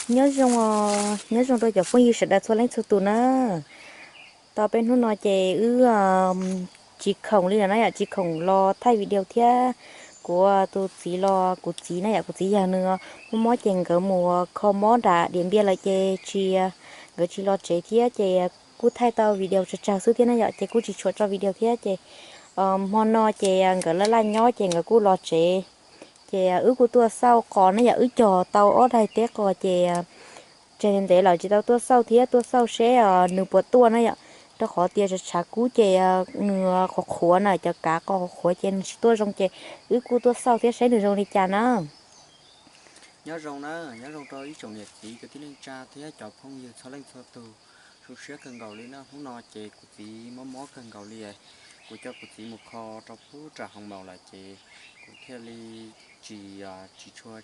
Nyob zoo, nyob zoo rau cov phooj ywg sawv daws txhua leej txhua tus na. Tau peb hnub no ces wb tsis khoom li lawm na yom, tsis khoom los thaij video thiab. Kuv tus txiv los, kuv txiv na yom, kuv txiv yawg nws mob mob ces nkawd mus kho mob nram Diam Npias lawm ces tsis, nkawd tsis los tsev thiab ces kuj thaij tau video tsawg tsawg xwb thiab na yom, ces kuj tsis tshua tso video thiab ces hmo no ces nkawd laj laj nyob ces nkawd kuj los tsev. Ces wb kuj tuaj xauj qos na yom, wb cog tau ob daig teb qos ces tseg ntev lawm tsis tau tuaj xauj thiab, tuaj xauj seb nws puas tuaj na yom. Rau qhov tias tshav tshav kub ces nws qhuav qhuav na, cov kav qos qhuav qhuav ces nws tsis tuaj zoo ces wb kuj tuaj xauj thiab saib nws zoo li cas na. Nyob zoo na, nyob zoo rau ib tsoom niam txiv kwv tij neej tsa thiab cov phooj ywg txhua leej txhua tus. Zoo siab kawg nkaus li na, hnub no ces kuv txiv mob mob kawg nkaus li. Kuv coj kuv txiv mus kho rau pub nram hoo maum lawm ces kuv thiaj li tsis, tsis tshua,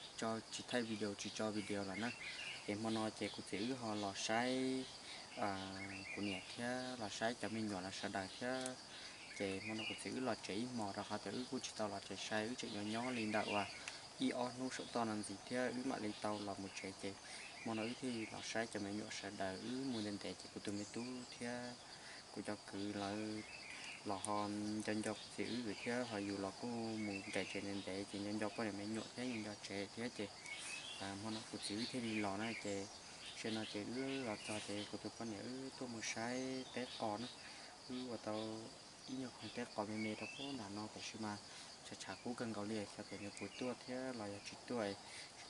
tsis thaij video, tsis tso video lawm na. Es hmo no ces kuv txiv wb ho los saib kuv niam thiab los saib cov me nyuam los sawv daws thiab. Ces hmo no kuv txiv wb los tsev ib hmos rau qhov tias wb kuj tsis tau los tsev sai, wb tseem nyob nyob li ntawm uas ib ob hnub saum toj no ntxiv thiab wb mam li tau los mus tsev. Ces hmo no wb thiaj los saib cov me nyuam sawv daws, wb mus ntev ntev ces kuv tus me tub thiab kuv cov kwv lawv los ho nco nco kuv txiv wb thiab, ho yus los kuj mus nres tsev ntev ntev ces nco nco poj niam me nyuam thiab nco nco tsev thiab ces hmo no kuv txiv wb thiaj li los na. Ces tam sim no ces wb los txog ces kuv tus poj niam wb tuaj mus saib teb qos na. Wb ua tau ib nyuag khoom teb qos me me rau pub nram no tiam sis mas tshav tshav kub kawg nkaus li, xyov tias nws puas tuaj thiab los yog tsis tuaj.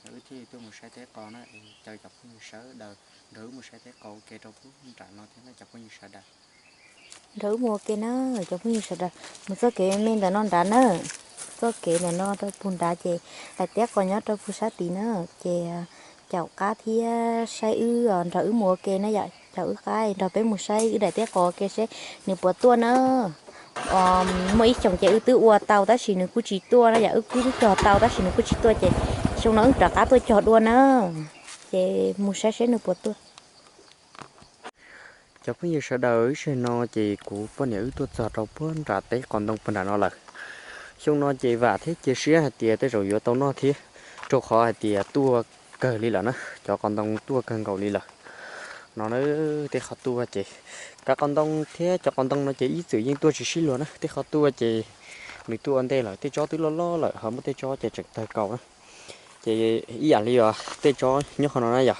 Tam sim no wb thiaj li tuaj mus saib teb qos na, caw cov phooj ywg sawv daws nrog wb mus saib teb qos ua ke rau pub nram no thiab na cov phooj ywg sawv daws. Nrog wb mus ua ke na cov phooj ywg sawv daws, mus txoj kev me me ntawm no nrad na. Txoj kev ntawm no rau pug nrad ces daim teb qos nyob rau pug sab tid na. Ces caum qab thiab saib wb, nrog wb mus ua ke na yom, caum wb qab nrog peb mus saib wb daim teb qos ua ke seb nws puas tuaj na. Muaj ib xyoos ces wb twb ua tau tab sis nws kuj tsis tuaj na yom, wb twb cog tau tab sis nws kuj tsis tuaj ces xyoo no wb rov qab tuaj cog dua na. Ces mus saib seb nws puas tuaj. Cov phooj ywg sawv daws, ib zaug no ces kuv poj niam wb tuaj txog rau puag nram teb qos ntoo puag nram no lawm. Xyoo no ces vam thiab cia siab hais tias tej zaum yuav tau noj thiab, rau qhov hais tias tuaj kawg li lawm na, cov qos ntoo tuaj kawg nkaus li lawm. No na, tej qhov tuaj ces kav qos ntoo thiab cov qos ntoo no ces ib txwm yeej tuaj tsis sib luag na, tej qhov tuaj ces nws tuaj ua ntej lawm, tej tsob twb loj loj lawm ho muaj tej tsob ces tseem tawg kaus na. Ces ib yam li os, tej tsob nyob qhov no na yom,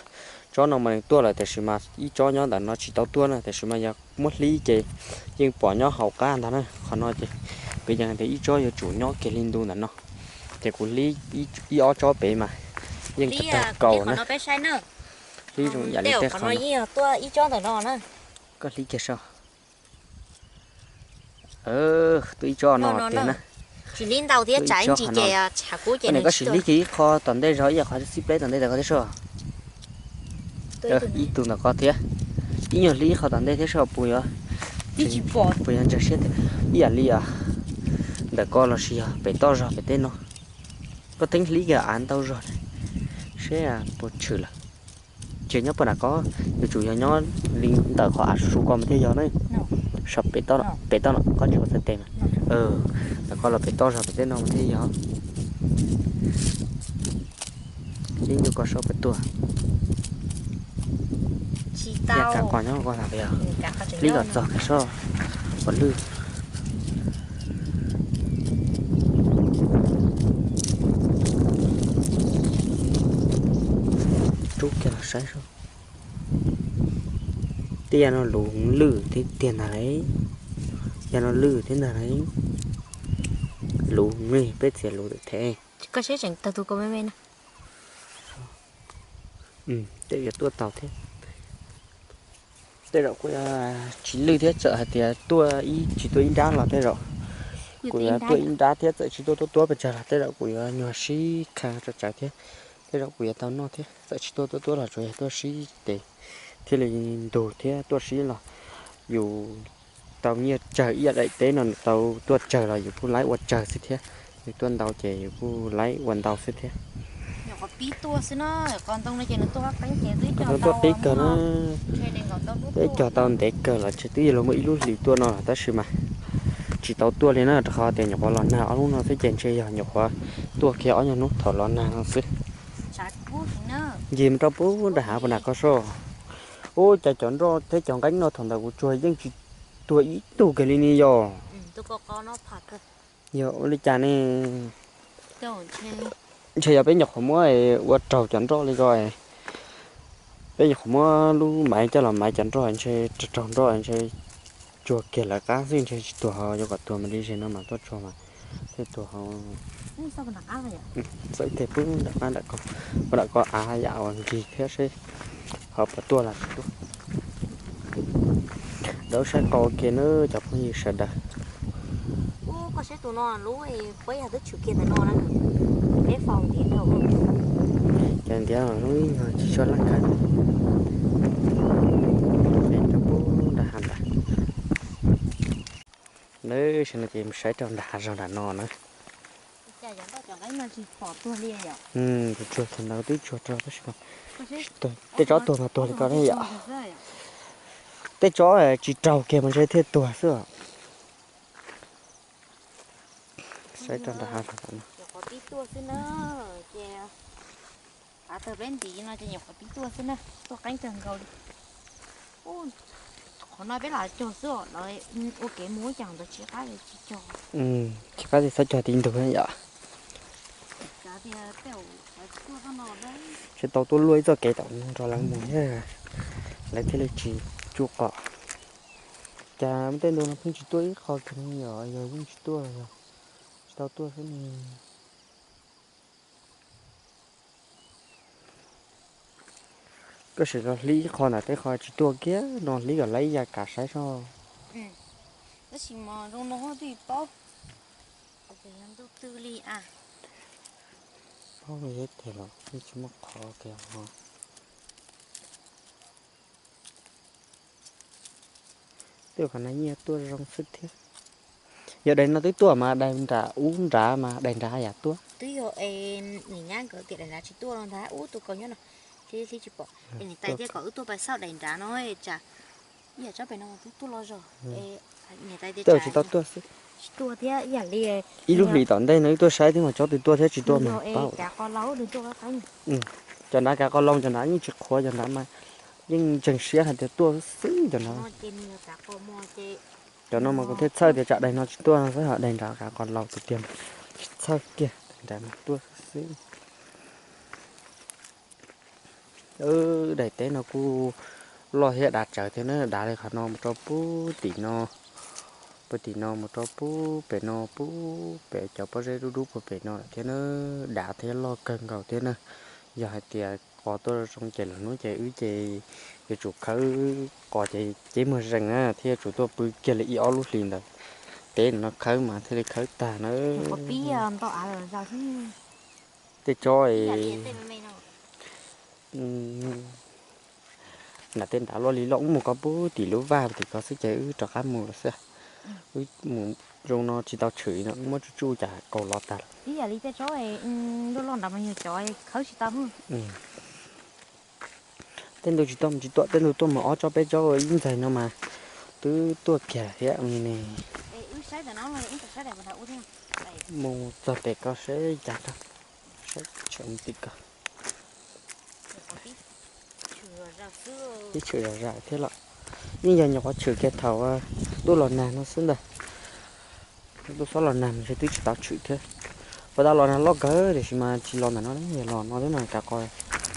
tsob no mas nws tuaj lawm tiam sis mas ib tsob nyob ntawm no tsis tau tuaj na, tiam sis mas yog muab hlib ces yeej pom nyob hauv qab ntag na. Qhov no ces kuv yees tias ib tsob yuav tsum nyob kiag li ntu ntawm no, ces kuv hlib ib ob tsob pem mas yeej tawg kaus na. Hlib zoo yam li tej qhov no. Koj hlib kiag saib. Tuaj ib tsob no tiag na. Ib tsob qhov no. Koj niam, koj sim hlib kiag ib qho tom ntej zog, ib yam qhov xib pleb tom ntej ntawm ko thiab saib. Ib tug ntawm ko thiab. Ib nyuag hlib ib qho tom ntej thiab saib puas yuav, puas yuav ntseeg siab tiag. Ib yam li ntawm ko los sis yog pem toj zog pem tej no. Koj teeb hlib kiag av ntau zog seb puas tshwm lawm. Ces nyob puag nram ko, yuav tsum yog nyob li ntawm qhov av su su ko mas thiaj yog na. Saum pem toj no, pem toj no koj tsis ua txhais tes mas. Ntawm ko los pem toj zog pem tej no mas thiaj yog. Ib ntu ko saib puas tuaj. Kav qos nyob ko ntag, hlib kom txog kiag saib puas lwj. Rub kiag los saib saib. Tej yam no luv lwj thiab tiag ntag lauj. Yam no lwj thiab ntag lauj. Luv ne, peb txiav luv them. Koj saib tseem tawg tus ko me me na. Tej yuav tuaj tau thiab. Tej zaum kuj tsis lwj thiab, txawm hais tias tuaj ib tsis tuaj ib nrab los tej zaum kuv yuav tuaj ib nrab thiab, txawm tsis tuaj tuab tuab pes tsawg los tej zaum kuv yuav nyuag sib kha tsawv tsawv thiab. Tej zaum kuv yuav tau noj thiab, txawm tsis tuaj tuab tuab los tsuas yog tuaj sib tes thiaj li ntug thiab, tuaj sib los yus tau nyiaj tsawg ib yam daim teb no tau tuaj tsawg los yus kuj laib ua tsawg xwb thiab. Nws tuaj ntau ces yus kuj laib ua ntau xwb thiab. Tuaj qib kawg na, peb cog tau ntev kawg los tseem twb yuav luag muaj ib lub hlis tuaj no los tab sis mas tsis tau tuaj li na, rau qhov tias nyuam qhuav los nag ob hnub no xwb ces ntshe yog nyuam qhuav tuaj kiag ob nyuag hnub thaum los nag no xwb. Ncig mus rau pub nram hav puas nram ko soj. Ub, cas cov nroj thiab cov nqeeb no thaum ntawd kuv tsuag yeej tsis tuag ib tug kiag li ne yog. Yog ua li cas ne? Ntshe yog peb nyuam qhuav muab ua raug cov nroj li ko. Peb nyuam qhuav muab lub maiv coj los maiv cov nroj ntshe raug raug nroj ntshe tsuag kiag lawv qab xwb ntshe tsis tuag ho yuav kom tuag mas li zem no mas tuaj tsuag mas thiaj tuag ho. Txawm ib teg pub nram qab nram ko, ua nram ko av yam uas nkig thiab seb ho puas tuaj los tsis tuaj. Dab saib qau kiag nawb cov phooj ywg sawv daws. Koj saib tus no lub puab yog twb tshwm kiag ntawm no na, peb faus ntiav dhau. Cov ntiav lub ib nyuag tsis tshua laj kawg. Peb rau pub nram hav ntawd. Lawv sawv no ces mus saib rau nram hav zoov nram no na. Tsuag thaum ntawd twb tsuag rau tab sis mas tej tsob tuag mas tuag li ko ne yom. Tej tsob tsis raug kiag mas ntshe thiaj tuag xwb. Saib rau nram hav no. Qhov tib tuaj xwb na, ces av tawg peb ntiv no ces nyuam qhuav tib tuaj xwb na, tuaj qeeb kawg nkaus li. Qhov no peb lam cog xwb os, lawv ua kev mus ua cas ntawd tsis qab li tsis cog. Tsis qab li txhob cog tib ntug yom. Tsis tau tuaj luaj ib txoj kev tom nrog lawv mus thiab, lawv thiaj li tsis tsuj qom. Cas tej ntu no pheej tsis tuaj ib qho kiag ne yom, yog yeej tsis tuaj los yog tsis tau tuaj xwb ne. Koj sim los hlib ib qho ntawm tej qho tsis tuaj kiag no, hlib kom lawv ib yam kav saib soj. Tab sis mas zoo no twb paub, paub li teg los yeej tsis muaj qhov kiag ho. Twb qhov no nyiaj tuaj zoo xwb thiab. Yog daim no twb tuaj mas daim nram ub nrad mas daim nrad yam tuaj. Twb yog es nim nyab nkawd tias daim nrad tsis tuaj los ntag, ub tus kaus nyob no, hlib tsis pom. Es niam tais tias kom wb tuaj pais xauj daim nrad no tsam ib yam tsob pem no twb tuaj los zog. Niam tais tias tsis tau tuaj xwb. Tsis tuaj thiab ib yam li ib lub hlis tom ntej no wb tuaj saib thiab mas tsob twg tuaj thiab tsis tuaj mas paub. Kav qos laus nws tuaj qab qeeb. Cov nrad kav qos laus cov nrad yeej tsis qhuav cov nrad mas yeej ntseeg siab hais tias tuaj xwb cov nrad. Cov no mas kuv thiaj txhawj tias tsam daim no tsis tuaj no xwb ho daim nrad kav qos laus tiag tiag mas tsis txhawj kiag, daim nrad mas tuaj xwb. Daim teb no kuj loj thiab dav tsawv thiab na, dav li qhov no mus rau pub tim no, pub tim no mus rau pub pem no, pub pem cov pob zeb dub dub puag pem no lawm thiab na, dav thiab loj kawg nkaus thiab na. Yog hais tias qos tuaj zoo ces lwm hnub ces wb ces yuav tsum khawb qos ces ceb muag zees na thiab yuav tsum tuaj pw kiag li ib ob lub hlis ntawd. Teb no khawb mas thiaj li khawb tag na. Tej tsob nram tej nrad luaj li loj mus ko pub tim lub vaj tim ko xwb ces wb rov qab mus lawm xwb. Wb mus zoo no tsis tau tshwm no wb muab tsuj tsuj cas kaus los tag lawm. Tej ntu tsis tuaj mus tsis tuaj, tej ntu tuaj mus ob tsob peb tsob ib ntxaig no mas twb tuaj kiag thiab ne. Mus txog pem ko seb cas rau, saib tshwm tim ko. Tib tshwm zam zam thiab los, yeej yog nyuam qhuav tshwm kiag thaum tuaj los nag no xwb ntag. Tuaj xob los nag mas ntshe twb tsis tau tshwm thiab. Puas tau los nag loj kawg tiam sis mas tsis los ntawm no, yog los no thiab no kav qos,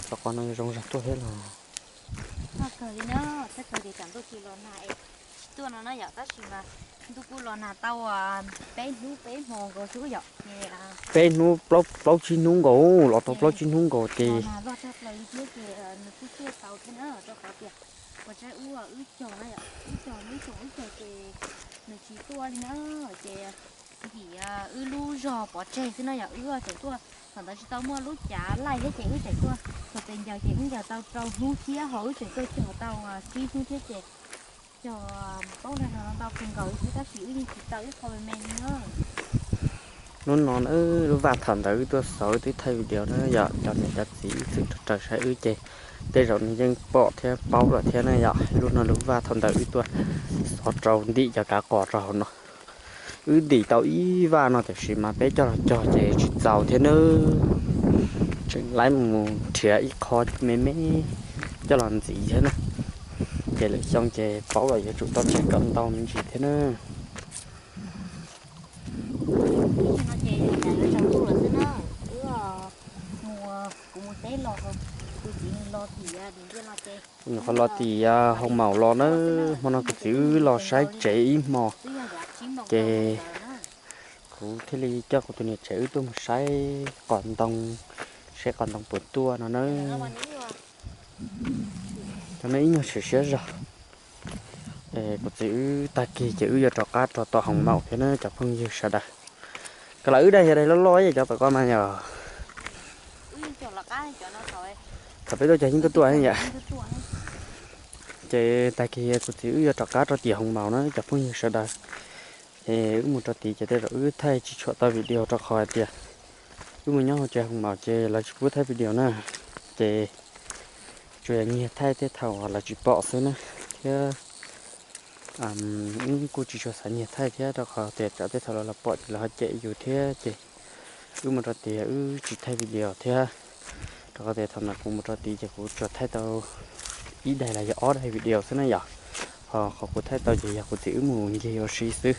kav qos no zoo zog tuaj thiab los. Tsis tuaj no na yom, tab sis mas ntuj kuj los nag tau peb hnub peb hmo nkaus xwb yom. Peb hnub plaub tsib hnub nkaus, los tau plaub tsib hnub nkaus ces nag loj tshaj plaws li thiab ces nws kuj tuaj tau thiab na, rau qhov tias puas tsaib ub wb cog na yom, wb cog lub xyoo wb cog ces nws tsis tuaj li na, ces vim wb lub zog pov tseg xwb na yom, wb tseem tuaj thaum ntawd tsis tau muaj lub cav laij thiab ces wb tseem tuaj txog pes ncaws ces wb ncaws tau rau hnub thiab ho wb tseem tuaj cog tau tsib hnub thiab ces cog paub nag no ntau kawg nkaus li thiab tab sis wb yeej tsis tau ib qho me me li na. Hnub no na, lub vaj thaum ntawd wb tuaj xauv wb twb thaij video na yom, cov niam cov txiv ib txwm raws saib wb ces tej zaum nws yeej pom thiab paub lawm thiab na yom. Lub no lub vaj thaum ntawd wb tuaj xov rau ntim cov kav qos rau hauv no. Wb ntim tau ib vaj no tiam sis mas peb coj los cog ces tsis txaus thiab nawb. Tseem laib mus nrhiav ib qho me me coj los ntxiv thiab na, ces lwm xyoo ces paub los yuav tsum tau tseg kom ntau me ntsis thiab na. Nyuam qhuav los tim hoo maum los na, hmo no kuv txiv wb los saib tsev ib hmo, ces kuv thiaj li coj kuv tus niam tsev wb tuaj mus saib qos ntoo, saib qos ntoo puas tuaj no na. Cov no ib nyuag siav siab zog. Kuv txiv wb tag kis ces wb yuav rov qab rau tom hoo maum thiab na cov phooj ywg sawv daws. Koj los wb daig yog daig loj loj yom, cov tom koj mas yog. Thaum peb tuaj cog yeej tuaj tuaj yom. Ces tag kis kuv txiv wb yuav rov qab rau tim hoo maum na cov phooj ywg sawv daws. Es wb mus rau tid ces tej zaum wb thaij tsis tshua tau video rau qhov hais tias wb mus nyob hauv tsev hoo maum ces lawv tsis pub thaij video na. Ces tsuas yog nyiag thaij tej thaum lawv tsis pom xwb na, thiab wb kuj tsis tshua xav nyiag thaij thiab rau qhov tias tsam tej thaum lawv los pom ces lawv ho cem yus thiab ces wb mus rau tid wb tsis thaij video thiab. Rau qhov tias thaum ntawd kuv mus rau tid ces kuv tsuas thaij tau ib daig los yog ob daig video xwb na yom. Ho qhov kuv thaij tau ces yog kuv txiv wb mus ncig ua si xwb.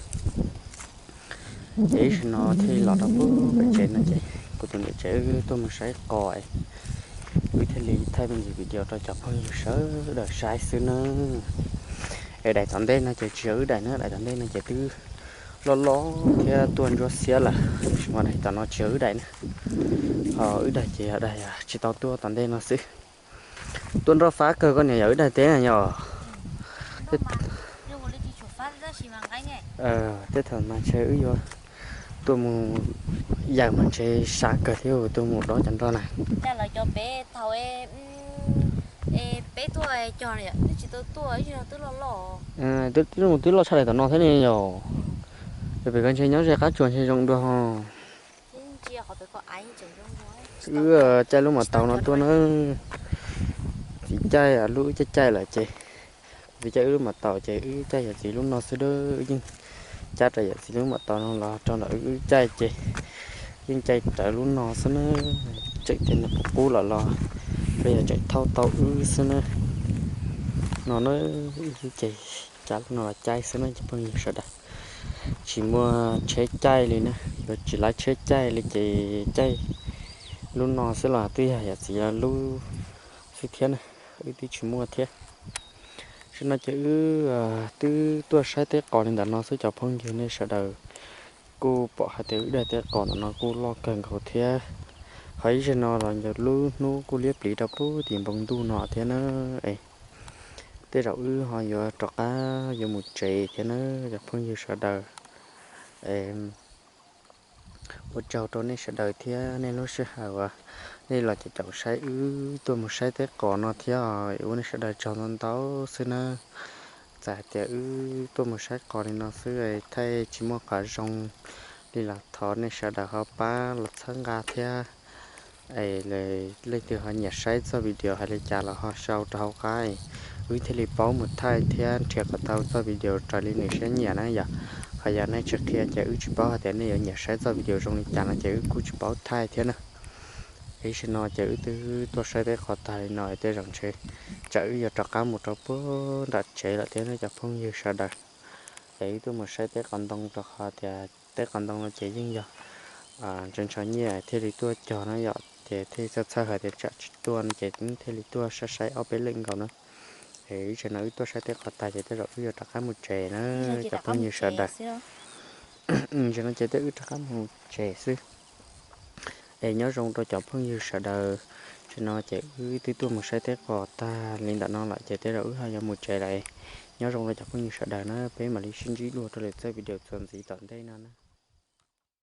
Ces ib sim no thiaj li los rau pem tsev no ces kuv tus niam tsev wb tuaj mus saib qos, wb thiaj li thaij me ntsis video rau cov phooj ywg sawv daws saib xwb na. Es daim tom ntej no ces tsis yog wb daim na, daim tom ntej no ces twb loj loj thiab tuaj ntsuab xiab lawm, tab sis mas daim tom no tsis yog wb daim na. Ho wb daim ces yog daim tsis tau tuaj tom ntej no xwb. Tuaj nroj fab kawg koj niam, yog wb daim teb na yog. Tej thaum mas ntshe wb yuav tuaj mus yaws mas ntshe sab kawg thiab tuaj mus dob cov nroj na. Twb mus twb loj tshaj daim tom no thiab ne yog. Pem koj ntshe nyob ze qab tsuas ntshe zoo dua ho. Wb caij lub mam taus no tuaj na. Txiv caij lub wb caij caij lawm ces, txiv caij wb lub mam taus ces wb caij yawm txiv lub no xwb dab. Wb yeej caij raws yawm txiv lub mam taus no los rau ntawm wb caij ces yeej caij raws lub no xwb na. Tseem tias nws qub qub lawm los peb yog tseem thauj tau wb xwb na. No na, wb ces caij lub no los caij xwb na cov phooj ywg sawv daws. Tsis muaj tsheb caij li na, yuav tsis laiv tsheb caij li ces caij lub no xwb los twb yog yawm txiv lub xwb thiab na, wb twb tsis muaj thiab. Tam sim no ces wb twb tuaj saib teb qos li ntawm no xwb cov phooj ywg nej sawv daws kuj pom hais tias wb daim teb qos ntawm no kuj loj kawg nkaus thiab. Ho ib zaug no los yog lub hnub kuj liab pliv rau puag tim npoo ntuj no thiab na. Es tej zaum wb ho yuav rov qab yuav mus tsev thiab na cov phooj ywg sawv daws. Ua tsaug rau nej sawv daws thiab nej lub sij hawm uas nej los caum caum saib wb tuaj mus saib teb qos no thiab. Ua nej sawv daws tsaug ntau ntau xwb na. Txawm hais tias wb tuaj mus saib qos li no xwb thaij tsis muaj qhov zoo li los thov nej sawv daws ho pab los txhawb nqa thiab. Es leej twg ho nyiam saib txoj video hais li cas los ho sau rau hauv qab, wb thiaj li paub mus thaij thiab nrhiav kom tau txoj video raws li nws siab nyiam na yom. Ho yog nej tsis qhia ces wb tsis paub hais tias nej yuav nyiam saib txoj video zoo li cas no ces wb kuj tsis paub thaij thiab na. Ib zaug no ces wb twb tuaj saib teb qos tag li no tej zaum ntshe tsam wb yuav rov qab mus rau puag nram tsev lawm thiab cov phooj ywg sawv daws. Es wb tuaj mus saib teb qos ntoo rau qhov tias teb qos ntoo no ces yeej yog ntshaw ntshaw nyiaj thiaj li tuaj cog na yom, ces thiaj txhawj txhawj hais tias tsam tsis tuaj no ces wb thiaj li tuaj saib saib ob peb leej nkaus na. Es ib zaug no wb tuaj saib teb qos tag ces tej zaum wb yuav rov qab mus tsev na cov phooj ywg sawv daws. Zaum no ces tej wb rov qab mus tsev xwb. Es nyob zoo rau cov phooj ywg sawv daws, tam sim no ces wb twb tuaj mus saib teb qos tag li ntawm no lawm ces tej zaum wb ho yuav mus tsev lawm. Nyob zoo rau cov phooj ywg sawv daws na, peb mam li sib ntsib dua rau lwm txoj video txuas ntxiv tom ntej no na.